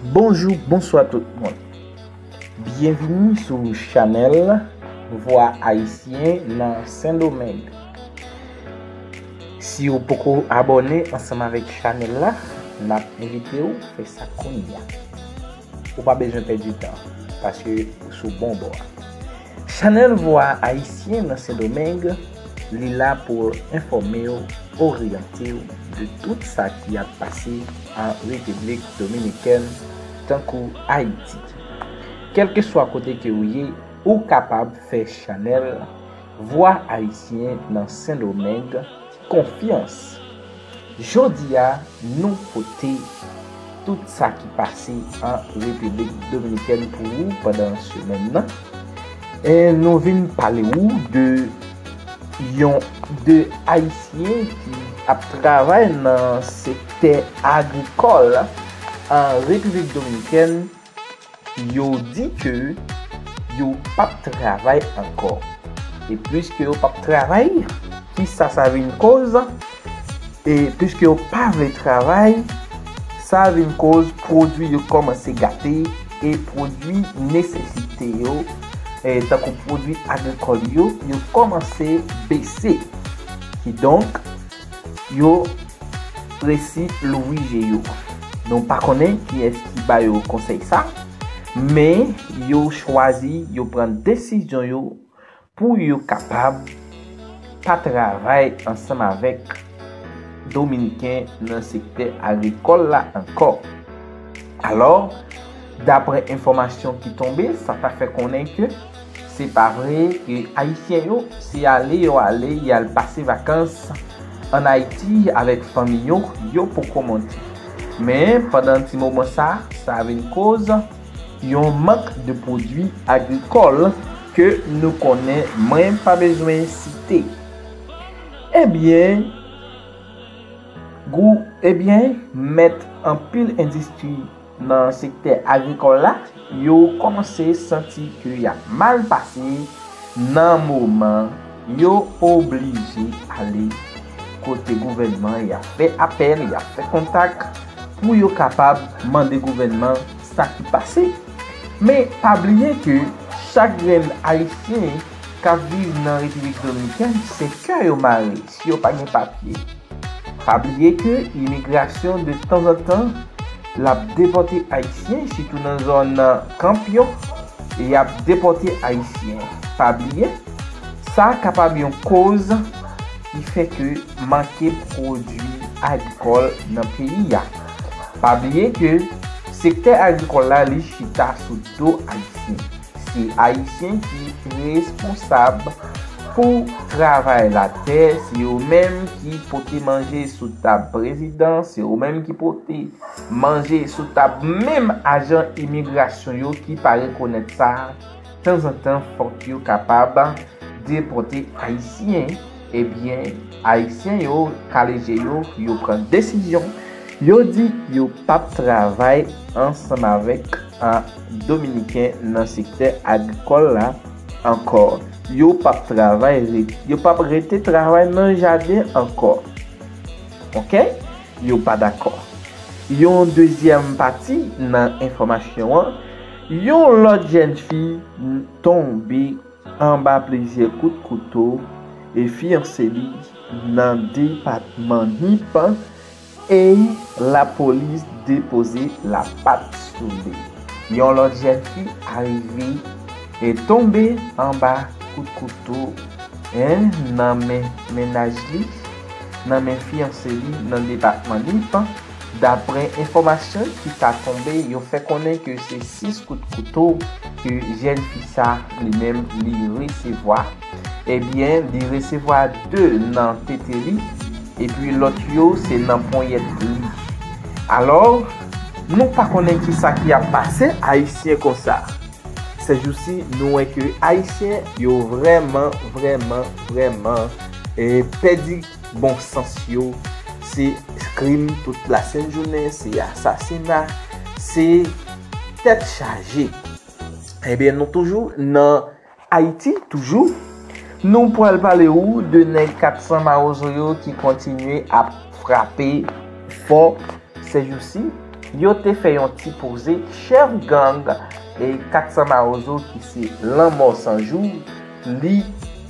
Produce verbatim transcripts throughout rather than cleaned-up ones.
Bonjou, bonswa tout moun. Byenvini sou chanèl Vwa Ayisyen nan Sendomeng. Si w poko abòne ansanm avèk chanèl la, n ap envite w fè sa kounye a. Ou pa bezwen pèdi tan, paske ou sou bon bò a. Chanèl Vwa Ayisyen nan Sendomeng, li la pou enfòme w, oryante w de tout sa ki ap pase an Repiblik Dominikèn, tankou Ayiti. Kèlkeswa kote ke w ye, ou kapab fè chanèl Vwa Ayisyen nan Sendomeng konfyans. Jodi a, nou pote tout sa ki pase an Repiblik Dominikèn pou ou pandan semèn nan. E nou vin pale ou de yon, de Ayisyen ki ap travay nan sektè agrikòl an Repiblik Dominikèn. Yo di ke yo p ap travay ankò. E piske yo p ap travay, kisa sa vin koz? E piske yo pa vle travay, sa vin koz pwodui yo kòmanse gate e pwodui nesesite yo, e tankou pwodui agrikòl yo, yo kòmanse bese. Kidonk, yo resi louvri je yo. Nou pa konnen kiyès ki ba yo konsèy sa, men yo chwazi, yo pran desizyon yo pou yo kapab pa travay ansanm avèk Dominiken nan sektè agrikòl la ankò. Alò, daprè enfòmasyon ki tonbe, sa ta fè konnen ke se pa vre ke Ayisyen yo, se ale yo ale, y al pase vakans ann Ayiti avèk fanmi yo, yo poko monte. Men, pandan ti moman sa, sa vin koz yon mank de pwodui agrikòl ke nou konnen, mwen pa bezwen site. Ebyen, gou, ebyen, mèt anpil endistri nan sektè agrikòl la, yo kòmanse santi ke y ap mal pase nan moman yo oblije ale kote gouvènman, y ap fè apèl, y ap fè kontak pou yo kapab mande gouvènman sa ki pase. Men pa bliye ke chak grenn Ayisyen k ap viv nan Repiblik Dominikèn, se kè yo mare si yo pa gen papye. Pa bliye ke imigrasyon de tanzantan l ap depòte Ayisyen, sitou nan zòn kanp yo, e y ap depòte Ayisyen. Pa bliye, sa kapab yon koz ki fè ke manke pwodui agrikòl nan peyi a. Pa bliye ke sektè agrikòl la, li chita sou do Ayisyen. Se Ayisyen ki responsab pou travay latè, se yo menm ki pote manje sou tab prezidan, se yo menm ki pote manje sou tab menm ajan imigrasyon yo ki pa rekonèt sa. Tanzantan, fòk yo kapab depòte Ayisyen. Ebyen, Ayisyen yo kale je yo, yo pran desizyon. Yo di yo p ap travay ansanm avèk, a, Dominiken nan sektè agrikòl la ankò. Yo p ap travay, re-, yo p ap rete travay nan jaden ankò. Oke? Yo pa dakò. Yon dezyèm pati nan enfòmasyon an, yon lòt jèn fi tonbe anba plizyè kout kouto e fiyanse li nan depatman Nip, e lapolis depoze lapat sou li. Yon lòt jèn fi arive e tonbe anba kout kouto, en, nan men mennaj li, nan men fiyanse li nan depatman Nip. Daprè enfòmasyon ki ta tonbe, yo fè konnen ke se sis kout kouto ke jèn fi sa li menm li resevwa. Ebyen, li resevwa de nan tete li, epi lòt yo se nan ponyèt li. Alò, nou pa konnen kisa ki ap pase Ayisyen konsa. Sèjousi, nou wè ke Ayisyen yo vrèman, vrèman, vrèman, e, pèdi bon sans yo. Se krim tout lasentjounen, se asasina, se tèt chaje. Ebyen, nou toujou nan Ayiti, toujou. Nou pral pale ou de nèg kat san mawozo yo ki kontinye ap frape fò sèjousi. Yo te fè yon ti poze, chèf gang e kat san Mawozo ki se Lanmò San Jou, li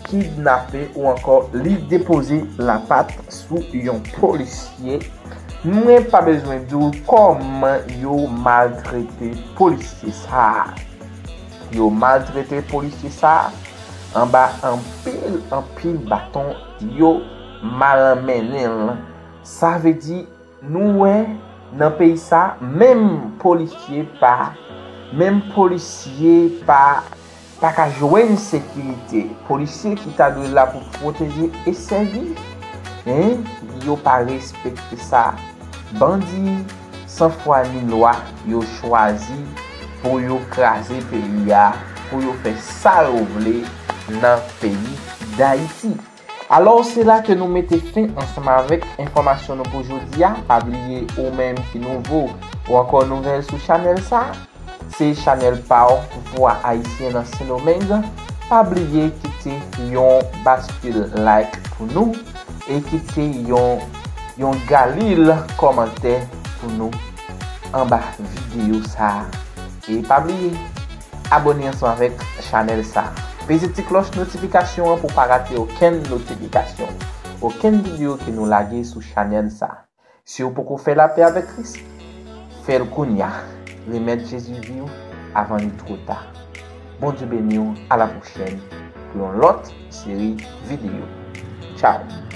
kidnape ou ankò li depoze lapat sou yon polisye. Mwen pa bezwen di w kòman yo maltrete polisye sa a. Yo maltrete polisye sa a anba anpil, anpil baton, yo malmennen l. Sa vle di, nou wè nan peyi sa, menm polisye pa, menm polisye pa, pa ka jwenn sekirite. Polisye ki ta dwe la pou pwoteje e sèvi, en, yo pa respekte sa. Bandi san fwa ni lwa, yo chwazi pou yo kraze peyi a, pou yo fè sa yo vle nan peyi Dayiti. Alò, se la ke nou mete fen ansanm avèk enfòmasyon nou pou jodi a. Pa bliye, ou menm ki nouvo ou ankò nouvèl sou chanèl sa, se chanèl pa w, Vwa Ayisyen nan Sendomeng. Pa bliye kite yon baskil like pou nou e kite yon, yon galil kòmantè pou nou anba videyo sa a. E pa bliye, abòne ansanm avèk chanèl sa. Peze ti klòch notifikasyon an pou pa rate okenn notifikasyon, okenn videyo ke nou lage sou chanèl sa. Si w poko fè lapè avèk Kris, fè l kounye a. Remèt Jezi vi w avan li twò ta. Bondye beni w, a la pwochèn pou yon lòt seri videyo. Tchaw!